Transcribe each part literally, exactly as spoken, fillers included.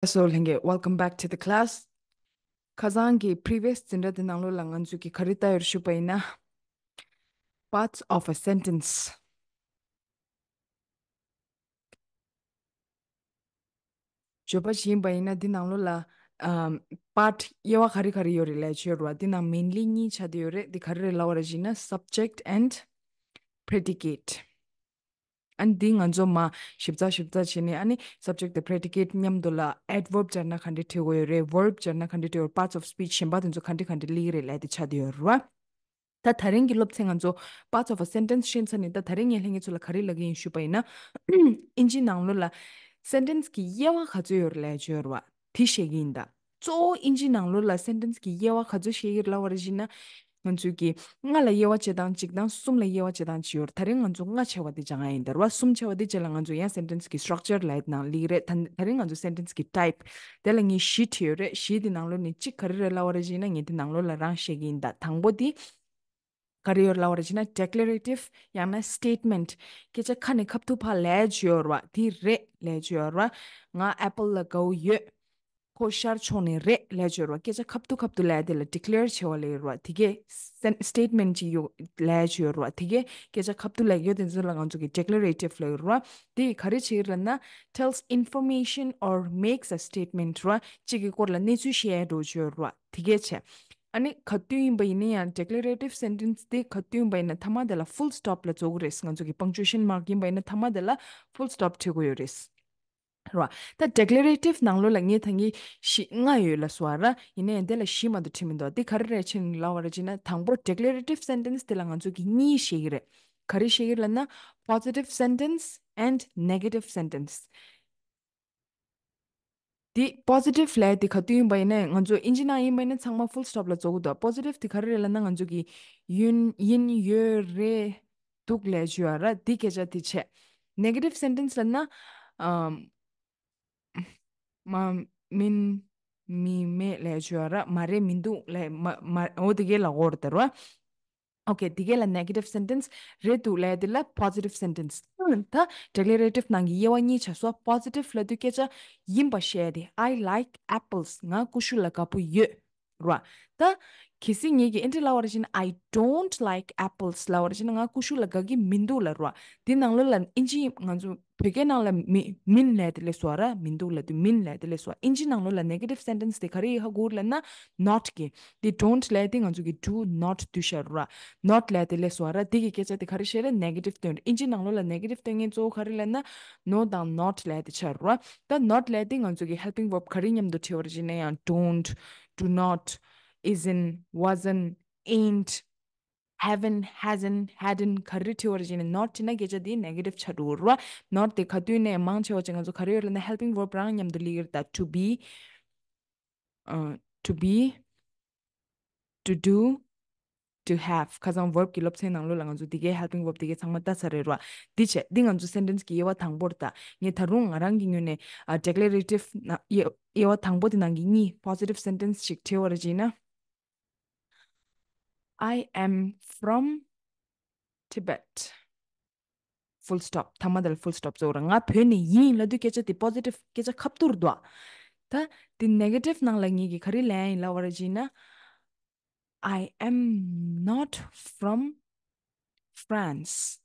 ལགས་སོ་ལྷན་རྒྱས། Welcome back to the class. ཁ་སང་གི་previous འཛིན་གྲྭ་འདི་ནང་ལོགས་ལ་ང་ཚོས་ཀྱི་ག་རེ་བལྟ་ཡོད་ཞུས་པ་ཡིན་ན། Parts of a sentence. བརྗོད་པ་ཞིག་ཡིན་པ་ཡིན་ན་འདི་ནང་ལོགས་ལ་ཨམ་part དབྱེ་བ་ག་རེ་ག་རེ་ཡོད་རེད་ལབ་བརྗོད་རོགས། འདི་ནང་mainly གཉིས་ཆགས་བསྡད་ཡོད་རེད། འདི་ག་རེ་རེད་ལབ་པ་རེད་ཞུས་ན་subject and predicate. ཨ་ནི་འདི་ང་ཚོ་མ་ཞིབ་ཚགས་ཞིབ་ཚགས་བྱས་ནས་ཨ་ནི་subject དང་predicate མཉམ་དུ་ལ་adverb སྦྱར་ན་ག་འདྲས་འབྲི་དགོས་ཡོད་རེད། verb སྦྱར་ན་ག་འདྲས་འབྲི་དགོས་རེད། parts of speech གཞན་པ་དེ་ཚོ་ག་འདྲས་ག་འདྲས་སླེབས་ཀྱི་རེད་ལབ་དེ་ཆགས་བསྡད་ཡོད་རེད་བ། ད་ད་རིང་གི་སློབ་ཚན་ང་ཚོ་parts of a sentence ཤེས་ཚར་ནས་ད་ད་རིང་ངས་ལྷན་རྒྱས་ཚོ་ལ་ག་རེ་ལབ་ཀྱི་ཡིན་ཞུས་པ་ཡིན་ན། ཨིན་ཇིའི་ནང་ལོགས་ལ་sentence གི་དབྱེ་བ་ག་ཚོད་ཡོད་རེད་ལབ་བརྗོད་རོགས། དེ་བཤད་ཀྱི་ཡིན་ད། གཙོ་བོ་ཨིན་ཇིའི་ནང་ལོགས་ལ་sentence གི་དབྱེ་བ་ག་ཚོད་བཤད་ཀྱི་རེད་ལབ་པ་རེད་ཞུས་ན། ང་ཚོས་ཀྱི་ལྔ་ལ་དབྱེ་བ་བྱེད་སྟངས་གཅིག་དང་གསུམ་ལ་དབྱེ་བ་བྱེད་སྟངས་གཅིག་ཡོད་རེད། ད་རིང་ང་ཚོ་ལྔ་བྱས་པ་དེ་སྦྱང་ཡ་ཡིན་ད་རེད་བ། གསུམ་བྱས་པ་དེ་རྗེས་ལ་ང་ཚོ་ཡང་sentence གི་structure ལབ་ཡ་དེ་ནང་སླེབས་ཀྱི་རེད། ད་ད་རིང་ང་ཚོ་sentence གི་type དེ་ལ་ངས་བཞི་བྲིས་ཡོད་རེད། བཞི་དེ་ནང་ལོགས་ནས་གཅིག་ག་རེ་རེད་ལབ་པ་རེད་ཞུས་ན་ངས་དེ་ནང་ལོགས་ལ་རང་བཤད་ཀྱི་ཡིན་ད། དང་པོ་དེ་ག་རེ་ཡོད་ལབ་པ་རེད་ཞུས་ན་declarative ཡང་ན་statement། སྐད་ཆ་ཁ་ནས་ཁ་ཐུག་ཕར་ལབ་ཡ་ཅིག་ཡོད་རེད་བ། དེ་རེད་ལབ་ཡ་ཅིག་ཡོད་རེད་བ། ང་apple ལ་དགའ་བོ་ཡོད། ཁོ་ཤར་ཕྱོགས་ནས་རེད་ལབ་ཡ་ཅིག་ཡོད་རེད་བ། སྐད་ཆ་ཁ་ཐུག་ཁ་ཐུག་ལབ་ཡ་དེ་ལ་declare བྱེད་པ་ལབ་ཡོད་རེད་བ། དེ་གས་sen- statement ཅིག་ཡོད་ལབ་ཡ་ཅིག་ཡོད་རེད་བ། དེ་གས་སྐད་ཆ་ཁ་ཐུག་ལབ་ཡ་དེ་ཚོ་ལ་ང་ཚོ་གི་declarative ལབ་ཡོད་རེད་བ། དེ་གས་ག་རེ་བྱེད་ཀྱི་རེད་ལབ་ན་tells information or makes a statement རེད་བ། གཅིག་གི་སྐོར་ལ་གནས་ཚུལ་བཤད་ཡ་འདྲ་བོ་ཅིག་ཡོད་རེད་བ། དེ་གས་བྱས། ཨ་ནི་ག་དུས་ཡིན་པ་ཡིན་ན་ཡང་declarative sentence དེ་ག་དུས་ཡིན་པ་ཡིན་ན་མཐའ་མ་དེ་ལ་full stop ལ་རྫོགས་ཀྱི་རེད། ང་ཚོ་གི་punctuation mark ཡིན་པ་ཡིན་ན་མཐའ་མ་དེ་ལ་full stop བྲིས་དགོས་ཡོད་རེད། རེད་བ། ད་declarative ནང་ལོགས་ལ་ངས་ད་གིན་བཞི་ལྔ་ཡོད་ལབ་སོང་བ་ར། ཡིན་ན་ཡང་དེ་ལ་བཞི་མ་གཏོགས་བྲིས་མི་འདུག་དེ་ག་རེ་རེད་ཕྱིན་ལབ་པ་ར་ཅིག་ན་དང་པོ་declarative sentence དེ་ལ་ང་ཚོ་གི་གཉིས་བཤད་ཀྱི་རེད། ག་རེ་བཤད་ཀྱི་རེད་ལབ་ན་positive sentence and negative sentence། དེ་positive ལབ་དེ་ག་དུས་ཡིན་པ་ཡིན་ན་ང་ཚོ་ཨིན་ཇི་ནང་ཡིན་པ་ཡིན་ན་ཚང་མ་full stop ལ་རྫོགས་ཀྱི་འདུག positive དེ་ག་རེ་རེད་ལབ་ན་ང་ཚོ་གི་ཡིན་ཡིན་ཡོད་རེད་འདུག་ལབ་བརྗོད་ཡ་ར། དེ་སྐད་ཆ་དེ་བྱས། negative sentence ལབ་ན་ཨམ། མ་མིན་མི་མེད་ལབ་བརྗོད་ཡ་ར། མ་རེད་མི་འདུག་ལབ་མ་མ་འོ་དེ་གས་ལ་གོ་ར་དེ་ར། okay དེ་གས་ལ་negative sentence། རེད་འདུག་ལབ་དེ་ལ་positive sentence། ད་declarative ནང་གི་དབྱེ་བ་གཉིས་ཆགས་སོང་། positive ལབ་དུས་སྐད་ཆ་ཡིན་པ་བཤད་དེ། I like apples ང་ཀུ་ཤུ་ལ་དགའ་པོ་ཡོད་ར། ད་གལ་སྲིད་ངེད་ཀྱིས་ཨེ་འདྲ་ལབ་པ་རེད་ཅེ་ན། I don't like apples ལབ་པ་རེད་ཅེ་ན་ང་ཀུ་ཤུ་ལ་དགའ་གི་མི་འདུག་ལབ་ར། དེ་ནང་ལོགས་ལ་ཨིན་ཇི་ང་ཚོ་བོད་སྐད་ནང་ལ་མི་མིན་ལབ་དེ་སླེབས་སོང་ར། མི་འདུག་ལབ་དུས་མིན་ལབ་དེ་སླེབས་སོང་། ཨིན་ཇི་ནང་ལོགས་ལ་negative sentence དེ་ག་རེ་ཧ་གོ་ར་ལབ་ན་not གི། དེ་don't ལབ་དེ་ང་ཚོ་གི་do not དུ་ཤར་ར། not ལབ་དེ་སླེབས་སོང་ར། དེ་གི་སྐད་ཆ་དེ་ག་རེ་བཤད་རེད། negative སྟོན་རེད། ཨིན་ཇི་ནང་ལོགས་ལ་negative སྟོན་མཁན་གཙོ་བོ་ག་རེ་ལབ་ན་no དང་not ལབ་དེ་ཆགས་ར། ད་not ལབ་དེ་ང་ཚོ་གི་helping verb ག་རེ་མཉམ་དུ་བྲིས་པ་རེད་ཅེ་ན་ཡང་don't, do not, isn't, wasn't, ain't, haven't, hasn't, hadn't ག་རེ་བྲིས་པ་རེད་ཅེ་ན་not བྲིས་ན་སྐད་ཆ་དེ་negative ཆགས་འགྲོ་གི་རེད་བ། not དེ་ག་དུས་ནས་མང་ཆེ་བ་ཅིག་ང་ཚོ་ག་རེ་ཡོད་ལབ་ན་helping verb རང་མཉམ་དུ་སླེབས་ཀྱི་རེད། ད་to be, uh, to be, to do, to have ཁ་སང་verb གི་སློབ་ཚན་ནང་ལོགས་ལ་ང་ཚོ་དེ་གའི་helping verb དེ་གའི་ཚང་མ་ལྟ་ཚར་རེད་ར། འདི་བྱས་འདི་ང་ཚོ་sentence གི་དབྱེ་བ་དང་པོར་ལྟ། ངས་ད་རུང་ང་རང་གི་ངོས་ནས་ཨ་declarative ན་དབྱེ་དབྱེ་བ་དང་པོ་དེ་ནང་གི་གཉིས་positive sentence ཞིག་བྲིས་པ་རེད་ཅེ་ན། I am from Tibet. Full stop ཐ་མ་དེ་ལ་full stop རྫོགས་ར། ང་བོད་ནས་ཡིན་ལབ་དུས་སྐད་ཆ་དེ་positive སྐད་ཆ་ཁ་ཐུག་རེད་འདུག་ད་དེ་negative ནང་ལ་ངེད་ཀྱིས་ག་རེ་ལབ་ཡ་ཡིན་ལབ་པ་རེད་ཅེ་ན། I am not from France.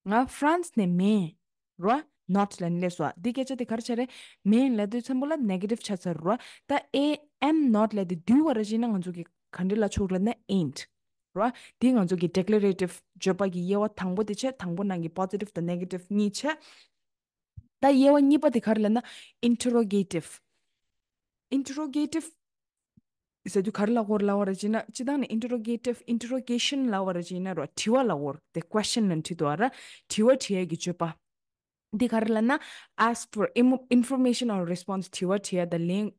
ང་France ནས་མིན་ར། not ལབ་ནས་སླེབས་སོང་། འདི་སྐད་ཆ་དེ་ག་རེ་ཆགས་རེད། མིན་ལབ་དུས་ཚང་པོ་ལ་negative ཆགས་ཚར་ར། ད་I am not ལབ་དེ་བསྡུས་པ་རེད་ཅེ་ན་ང་ཚོ་གི་ག་འདྲ་ལབ་ཆོག་ལབ་ན་ain't ར། འདི་ང་ཚོ་གི་declarative བརྗོད་པ་གི་དབྱེ་བ་དང་པོ་དེ་བྱས། དང་པོ་ནང་གི་positive དང་negative གཉིས་བྱས། ད་དབྱེ་བ་གཉིས་པ་དེ་ག་རེ་ལབ་ན་interrogative. Interrogative ཟེར་དུས་ག་རེ་ལབ་དགོས་རེད་ལབ་པ་རེད་ཅེ་ན། སྤྱིར་བཏང་ནས་interrogative, interrogation ལབ་པ་རེད་ཅེ་ན་ར་དྲི་བ་ལབ་དགོས་རེད། དེ་question ལབ་ནས་བྲིས་འདུག་ར། དྲི་བ་དྲི་ཡས་ཀྱི་སྤྱོད་པ། འདི་ག་རེ་ལབ་ན་ask for im- information or response དྲི་བ་དྲི་ཡས་དང་ལན་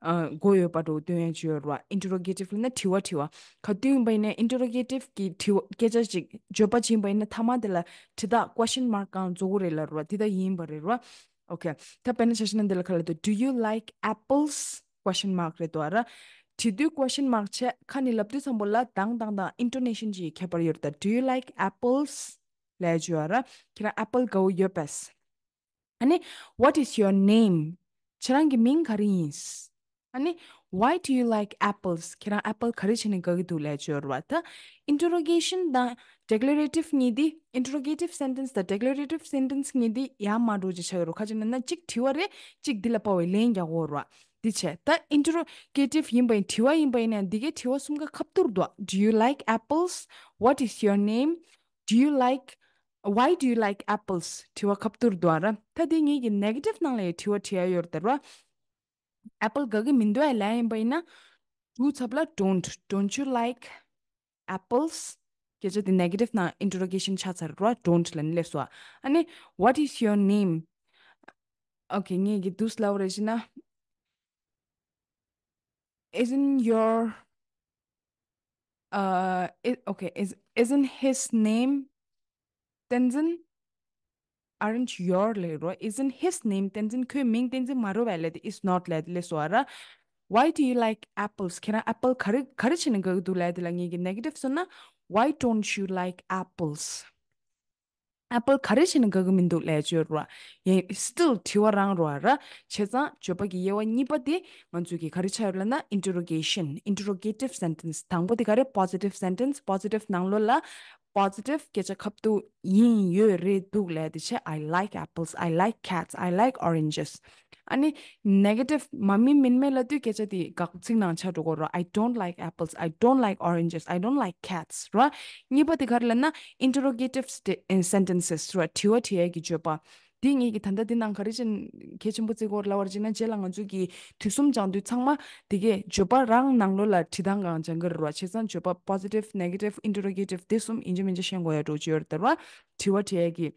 ཨ་དགོས་ཡོད་པ་འདྲ་བོ་སྟོན་ཡས་ཅིག་ཡོད་ར། interrogative ལབ་ན་དྲི་བ་དྲི་བ། ག་དུས་ཡིན་པ་ཡིན་ན་interrogative གི་དྲི་བ་སྐད་ཆ་ཅིག་བརྗོད་པ་ཅིག་ཡིན་པ་ཡིན་ན་མཐའ་མ་དེ་ལ་དྲི་རྟགས་question mark གང་འཛུགས་དགོས་རེད་ལབ་ར། དེ་ད་ཡིན་པ་རེད་ར། Okay ད་དཔེར་ན་ཆ་བཞག་ན་འདི་ལ་ག་རེ་ལབ་འདུག Do you like apples? Question mark རེད་འདུག་ཨ་ར། དྲི་དུས་question mark བྱས། ཁ་ནས་ལབ་དུས་ཙམ་པོ་ལ་གདངས་དང་དང་intonation གྱི་ཁྱད་པར་ཡོད་རེད་ད། Do you like apples? ལབ་བརྗོད་ཨ་ར། ཁྱེད་རང་apple དགའ་བོ་ཡོད་པས། ཨ་ནི་What is your name? ཁྱེད་རང་གི་མིང་ག་རེ་ཡིན། ཨ་ནི། Why do you like apples? ཁྱེད་རང་apple ག་རེ་བྱས་ནས་དགའ་གི་འདུག་ལབ་ཡ་ཅིག་ཡོད་རེད་བ། ད་interrogation དང་declarative གཉིས་དེ། interrogative sentence དང་declarative sentence གཉིས་དེ་ཡ་མ་འགྲོ་ཅིག་ཆགས་ཡོད་རེད། ཁ་ཅིག་ན་ན་གཅིག་དྲི་བ་རེད། གཅིག་འདི་ལ་དཔའ་བའི་ལན་རྒྱག་དགོས་རེད་བ། འདི་བྱས། ད་interrogative ཡིན་པ་ཡིན། དྲི་བ་ཡིན་པ་ཡིན་ན་འདི་གའི་དྲི་བ་གསུམ་ཀ་ཁ་བསྡུར་འདུག What is your name? Do you like Why do you like apples? དྲི་བ་ཁ་བསྡུར་འདུག་ར། ད་དེ་ངེད་ཀྱི་negative ནང་ལ་ཡི་དྲི་བ་དྲི་ཡ་ཡོད་རེད་ར། apple དགའ་གི་མི་འདུག་ཨེ་ལབ་ཡིན་པ་ཡིན་ན། དྲུག་ཚབ་ལ་don't. Don't you like apples? སྐད་ཆ་དེ་negative ནང་interrogation ཆགས་ཚར་ར། don't ལབ་ནས་སླེབས་སོང་། ཨ་ནི། What is your name? Okay, ངེད་ཀྱི་དུས་ལ་བ་རེ་བྱས་ན། Isn't your uh it, okay, is isn't his name Tenzin? Aren't your ལབ་རོ། Isn't his name Tenzin? ཁོའི་མིང་བསྟན་འཛིན་མ་རེད་པས་ལབ་དེ། is not ལབ་དེ་ལས་སོ་ར། Why do you like apples? ཁྱེད་རང་apple ག་རེ་ག་རེ་བྱས་ནས་དགའ་གི་འདུག་ལབ་དེ་ལ་ངེད་ཀྱི་negative སོང་ན། Why don't you like apples? apple ག་རེ་བྱས་ནས་དགའ་གི་མི་འདུག་ལབ་ཡ་ཅིག་ཡོད་རེད་བ། ཡིན། still དྲི་བ་རང་རེད་བ་ར། བྱས་ཙང་བརྗོད་པ་གི་དབྱེ་བ་གཉིས་པ་དེ་ང་ཚོས་ཀྱི་ག་རེ་ཆགས་ཡོད་ལབ་ན། interrogation, interrogative sentence དང་པོ་དེ་ག་རེ། positive sentence. positive ནང་ལོགས་ལ་positive སྐད་ཆ་ཁ་བསྡུར་ཡིན། ཡོད། རེད། འདུག་ལབ་དེ་བྱས། I like apples. I like cats. I like oranges. ཨ་ནི། negative མ་མིན་མིན་མེད་ལབ་དུས་སྐད་ཆ་དེ་དགག་ཚིག་ནང་ཆགས་འགྲོ་གི་རེད། I don't like apples. I don't like oranges. I don't like cats ར། གཉིས་པ་དེ་ག་རེ་ལབ་ན། interrogative st- in sentences ར། དྲི་བ་དྲི་ཡས་ཀྱི་བརྗོད་པ། དེ་ངེད་ཀྱི་ད་ལྟ་འདི་ནང་ག་རེ་བྱས་གལ་ཆེན་པོ་བརྩི་དགོས་ལབ་པ་རེད་ཅེ་ན། རྗེས་ལ་ང་ཚོས་ཀྱི་དུས་གསུམ་སྦྱང་དུས་ཚང་མ་དེ་གས་བརྗོད་པ་རང་ནང་ལོགས་ལ་བྲིས་སྟངས་གང་སྦྱང་གི་རེད་བ། བྱས་ཙང་བརྗོད་པ་positive, negative, interrogative དེ་གསུམ་ཡིན་གཅིག་མིན་གཅིག་ཤེས་དགོས་ཡ་འགྲོ་གི་ཡོད་རེད་བ། དྲི་བ་དྲི་ཡས་ཀྱི།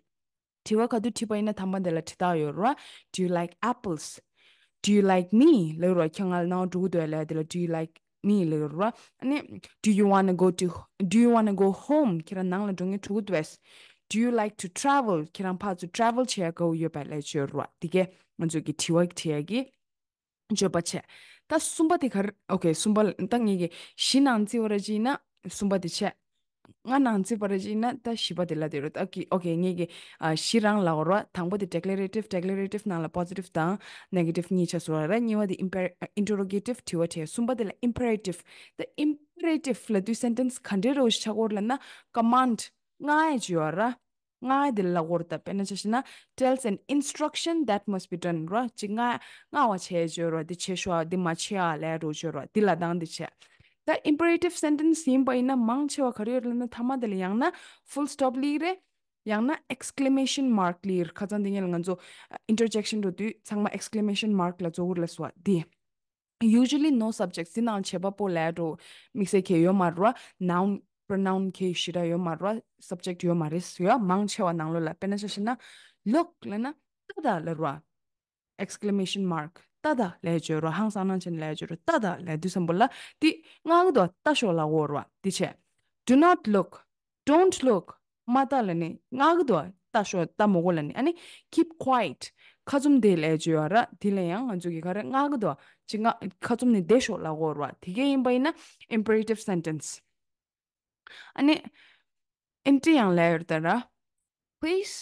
དྲི་བ་ག་དུས་དྲིས་པ་ཡིན་ན་དང་པོ་འདི་ལ་དྲི་རྟགས་ཡོད་རེད་བ། Do you like apples? Do you like me? ལབ་རེད་བ། ཁྱེད་ང་ལ་སྣང་བ་འགྲོ་གི་འདུག་ལབ་དེ་ལ། Do you like me? ལབ་རེད་བ། ཨ་ནི། Do you wanna go to Do you wanna go home? ཁྱེད་རང་ནང་ལ་འགྲོ་མཁན་འགྲོ་གི་འདུག་གས། Do you like to travel? ཁྱེད་རང་ཕར་ཚུར་travel བྱེད་ཡ་དགའ་བོ་ཡོད་པས་ལབ་ཡ་ཅིག་ཡོད་རེད་བ། དེ་གས་ང་ཚོས་ཀྱི་དྲི་བ་དྲི་ཡ་གི་བརྗོད་པ་བྱས། ད་གསུམ་པ་དེ་ག་རེ། okay གསུམ་པ་ལ་ད་ངེད་ཀྱི་བཞི་ནང་བརྩི་བ་ར་ཅིག་ཡིན་ན་གསུམ་པ་དེ་བྱས། ལྔ་ནང་བརྩི་བ་ར་ཅིག་ཡིན་ན་ད་བཞི་པ་དེ་ལབ་དེ་རེད། ད་ཀི་okay ངེད་ཀྱི་ཨ་བཞི་རང་ལབ་དགོས་རེད་བ། དང་པོ་དེ་declarative, declarative ནང་ལ་positive དང་negative གཉིས་ཆགས་སོང་བ་རེད། གཉིས་པ་དེ་imper- interrogative དྲི་བ་དྲི། གསུམ་པ་དེ་ལ་imperative། ད་imperative ལབ་དུས་sentence ག་འདྲའི་རོ་ཞིག་ཆགས་ཀྱི་ཡོད་རེད་ལབ་ན། command མངགས་ཡ་ཅིག་ཡོད་རེད་བ། མངགས་ཡ་དེ་ལ་གོ་རེད། ད་དཔེར་ན་ཆ་བཞག་ན། tells an instruction that must be done ར། ཅིག་མངགས་མངགས་པ་བྱས་ཡ་ཅིག་ཡོད་རེད་བ། འདི་བྱེད་ཤོག་འདི་མ་བྱེད་ཨ་ལབ་ཡ་འདྲ་ཅིག་ཡོད་རེད་བ། འདི་ལབ་སྟངས་འདི་བྱས། ད་imperative sentence ཡིན་པ་ཡིན་ན་མང་ཆེ་བ་ག་རེ་ཡོད་རེད་ལབ་ན། མཐའ་མ་དེ་ལ་ཡང་ན་full stop སླེབས་རེད། ཡང་ན་exclamation mark སླེབས་རེད། ཁ་སང་འདི་ཉིད་ལ་ང་ཚོ་interjection འགྲོ་དུས་ཚང་མ་exclamation mark ལ་གཙོ་བོར་ལབ་སོང་བ་འདི། usually no subject འདི་ནང་བྱེད་པ་པོ་ལབ་ཡ་འདྲ་དམིགས་བསལ་གང་ཡང་ཡོད་མ་རེད་བ། noun pronoun གང་ཞེ་དྲག་ཡོད་མ་རེད་བ། subject ཡོད་མ་རེད་ཟེར་ཡ། མང་ཆེ་བ་ནང་ལོགས་ལ། དཔེར་ན་ཆ་བཞག་ན། look ལབ་ན་ལྟ་ད་ལབ་རེད་བ། exclamation mark ལྟ་ད་ལབ་ཡ་ཅིག་ཡོད་རེད་བ། ཧང་སང་སྣང་བྱས་ནས་ལབ་ཡ་ཅིག་ཡོད་རེད། ལྟ་ད་ལབ་དུས་ཙམ་པ་ལ་དེ་མངགས་ཀྱི་འདུག་ལྟ་ཤོག་ལབ་ཀྱི་ཡོད་རེད་བ། དེ་བྱས། do not look, don't look མ་ལྟ་ལབ་ནས། མངགས་ཀྱི་འདུག་ལྟ་ཤོག་ལྟ་མི་དགོས་ལབ་ནས། ཨ་ནི་keep quiet ཁ་བཙུམ་བསྡད་ལབ་ཡ་ཅིག་ཡོད་རེད། དེ་ལ་ཡང་ང་ཚོ་གིས་ག་རེ། མངགས་ཀྱི་འདུག་ཅིག་མངགས། ཁ་བཙུམ་ནས་བསྡད་ཤོག་ལབ་ཀྱི་ཡོད་རེད་བ། དེ་གས་ཡིན་པ་ཡིན་ན་imperative sentence། ཨ་ནི་ཨེ་འདྲ་ཡང་ལབ་ཡོད་རེད་ད་ར། Please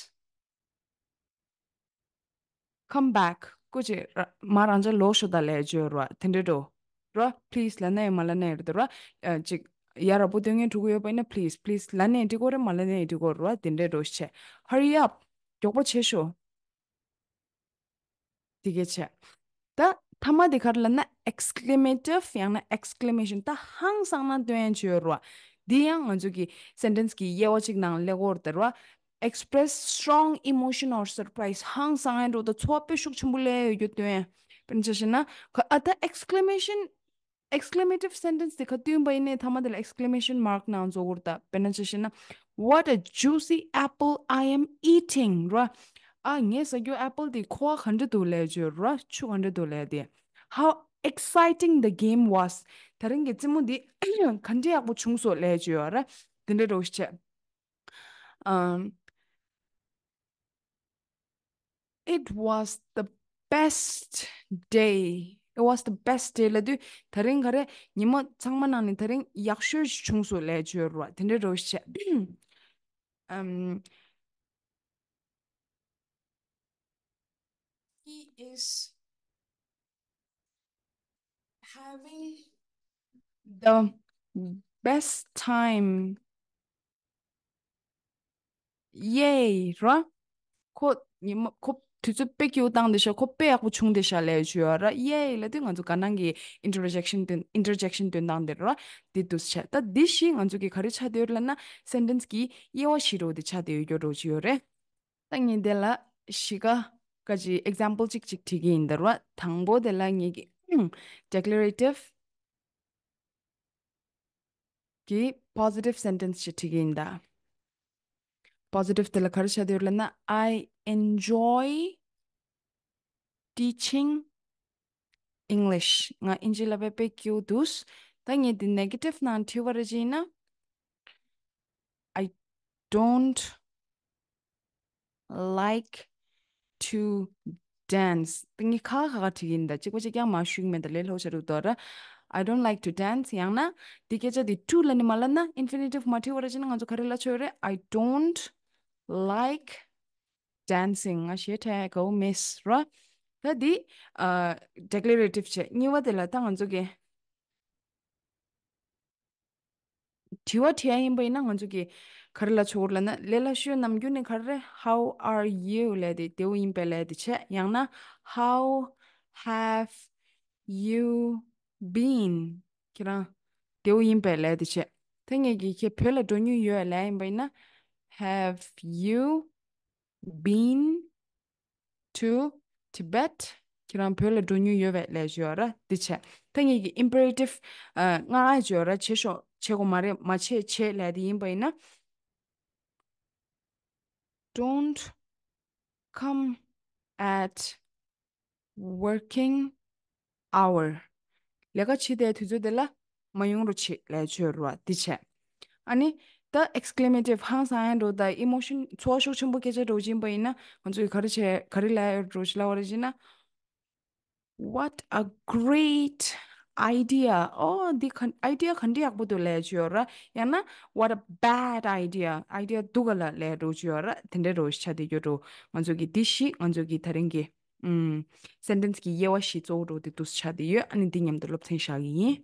come back སྐུ་མཁྱེན་ར། མར་རང་ཅག་ལོག་ཤོག་དང་ལབ་ཡ་ཅིག་ཡོད་རེད་བ། དེ་འདྲ་འདྲ་བོ་ར། please ལབ་ན་ཡང་མ་ལབ་ན་ཡང་རེད་ད་ར། ཨ་ཅིག་ཡ་རབས་པོ་སྟོན་མཁན་འགྲོ་གི་ཡོད་པ་ཡིན་ན་please, please ལབ་ན་ཡང་འགྲིག་གི་རེད། མ་ལབ་ན་ཡང་འགྲིག་གི་རེད་བ། དེ་འདྲ་འདྲ་བོ་བྱས། Hurry up མགྱོགས་པོ་བྱེད་ཤོག་དེ་གས་བྱས། ད་མཐའ་མ་དེ་ག་རེ་ལབ་ན་exclamative ཡང་ན་exclamation ད་ཧང་སང་སྣང་སྟོན་ཡ་ཅིག་ཡོད་རེད་བ། འདི་ཡང་ང་ཚོ་གི་sentence གི་དབྱེ་བ་གཅིག་ནང་སླེབས་ཀྱི་ཡོད་རེད་ད་ར་བ། express strong emotion or surprise ཧང་སང་ཡ་འདྲ་བོ་དང་ཚོར་བ་དཔེ་ཤུགས་ཆེན་པོ་སླེབས་ཡོད་རྒྱུ་སྟོན་ཡ། དཔེར་ན་ཆ་བཞག་ན་ག་ཨ་ད་exclamation exclamative sentence དེ་ག་དུས་ཡིན་པ་ཡིན་ནའི་མཐའ་མ་དེ་ལ་exclamation mark ནང་འཇོག་དགོས་རེད་ད། དཔེར་ན་ཆ་བཞག་ན། What a juicy apple I am eating ར། ཨ་ངས་ཟ་རྒྱུ་apple དེ་ཁོ་བ་ག་འདྲ་འདུག་ལབ་ཡ་ཅིག་ཡོད་ར། ཆུ་ག་འདྲ་འདུག་ལབ་ཡ་དེ། How exciting the game was ད་རིང་གི་རྩེད་མོ་འདི་ག་འདྲ་ཡག་པོ་བྱུང་སོང་ལབ་ཡ་ཅིག་ཡོད་ར། དེ་འདྲ་འདྲ་བོ་ཞིག་བྱས། Um, it was the best day. It was the best day ལབ་དུས་ད་རིང་ག་རེ། ཉི་མ་ཚང་མ་ནང་ནས་ད་རིང་ཡག་ཤོས་ཤིག་བྱུང་སོང་ལབ་ཡ་ཅིག་ཡོད་ར་བ། དེ་འདྲ་འདྲ་བོ་ཞིག་བྱས། Um, he is, Having the best time. Yay ར། ཁོ་ཉི་མ་ཁོ་དུས་ཚོད་དཔེ་སྐྱིད་པོ་བཏང་བསྡད་ཤག་ཁོ་དཔེ་ཡག་པོ་བྱུང་བསྡད་ཤག་ལབ་ཡ་ཅིག་ཡོད་ར། Yay ལབ་དུས་ང་ཚོ་དགའ་སྣང་གི་interjection དོན་interjection དོན་སྟངས་དེ་ར། དེ་འདུག་སེ་བྱས། ད་འདི་བཞི་ང་ཚོ་གི་ག་རེ་ཆགས་བསྡད་ཡོད་ལབ་ན་sentence གི་དབྱེ་བ་བཞི་འདྲ་བོ་དེ་ཆགས་བསྡད་ཡོད་རྒྱུ་འདྲ་བོ་ཅིག་ཡོད་རེད། ད་ངས་དེ་ལ་གཞི་ཀ་ག་ཅིག་example གཅིག་གཅིག་བྲིས་ཀྱི་ཡིན་ད་ར། དང་པོ་དེ་ལ་ངས་ཀྱི་declarative གི་positive sentence ཞིག་བྲིས་ཀྱི་ཡིན་ད། Positive དེ་ལ་ག་རེ་བྱ་དེ་ཡོད་ལབ་ན། I enjoy teaching English. ང་ཨིན་ཇི་བསླབ་པ་དཔེ་སྐྱིད་པོ་འདུག་ད་ངས་དེ་negative ནང་བྲིས་པ་རེད་ཅེ་ན། I don't like to dance. ད་ངས་ཁ་ཁ་ཁ་བྲིས་ཀྱི་ཡིན་ད། གཅིག་པ་གཅིག་རྐྱང་མ་ཞུས་ཀྱི་མེད་ད། ལས་སླ་པོ་ཆགས་འདུག་ད་ར། I don't like to dance. ཡང་ན་དེ་སྐད་ཆ་དེ་to ལབ་ནས་མ་ལབ་ན། infinitive མ་བྲིས་པ་རེད་ཅེ་ན་ང་ཚོ་ག་རེ་ལབ་ཆོག་རེད། I don't like dancing. ང་ཞེ་དྲག་དགའ་པོ་མེད་ར། ད་འདི་ཨ་declarative བྱས། གཉིས་པ་དེ་ལ་ད་ང་ཚོ་གི་དྲི་བ་དྲི་ཡ་ཡིན་པ་ཡིན་ན་ང་ཚོ་གི་ག་རེ་ལབ་ཆོག་ལབ་ན། ལས་སླ་ཤོས་ནམ་རྒྱུན་ནས་ག་རེ་རེད། How are you ལབ་དེ་བདེ་པོ་ཡིན་པས་ལབ་དེ་བྱས། ཡང་ན་How have you been? ཁྱེད་རང་བདེ་པོ་ཡིན་པས་ལབ་དེ་བྱས། ད་ངས་ཀྱིས་ཁྱེད་བོད་ལ་འགྲོ་མྱོང་ཡོད་ལབ་ཡིན་པ་ཡིན་ན། Have you been to Tibet? ཁྱེད་རང་བོད་ལ་འགྲོ་མྱོང་ཡོད་པས་ལབ་ཡ་ཅིག་ཡོད་ར། འདི་བྱས། ད་ངས་ཀྱིས་imperative ཨ་མངགས་ཡ་ཅིག་ཡོད་ར། བྱེད་ཤོག་བྱེད་དགོས་མ་རེད། མ་བྱེད། བྱེད་ལབ་དེ་ཡིན་པ་ཡིན་ན། Don't come at working hour. ལས་ཀ་བྱེད་བསྡད་དུས་ཚོད་དེ་ལ་མ་ཡོང་རོགས་བྱེད་ལབ་ཡ་ཅིག་ཡོད་ར། འདི་བྱས། ཨ་ནི་ད་exclamative ཧང་སང་ཡ་འདྲ་བོ་དང་emotion ཚོར་བ་ཤུགས་ཆེན་པོ་སྐད་ཆ་འདྲ་བོ་ཅིག་ཡིན་པ་ཡིན་ན་ང་ཚོས་ག་རེ་བྱས། ག་རེ་ལབ་ཡ་འདྲ་བོ་ཅིག་ལབ་པ་རེད་ཅེ་ན། What a great idea. ཨོ་འདི་ག་idea ག་འདྲ་ཡག་པོ་འདུག་ལབ་ཡ་ཅིག་ཡོད་ར། ཡང་ན་What a bad idea. Idea སྡུག་ག་ལབ་ལབ་ཡ་འདྲ་བོ་ཅིག་ཡོད་ར། དེ་འདྲ་འདྲ་བོ་ཞིག་ཆགས་བསྡད་ཡོད་འདྲ་བོ། ང་ཚོ་གི་འདི་བཞི་ང་ཚོ་གི་ད་རིང་གི་ཨུམ་sentence གི་དབྱེ་བ་བཞི་གཙོ་བོ་འདྲ་བོ་དེ་འདུག་སེ་ཆགས་བསྡད་ཡོད། ཨ་ནི་འདི་མཉམ་དུ་སློབ་ཚན་བཞག་གི་ཡིན།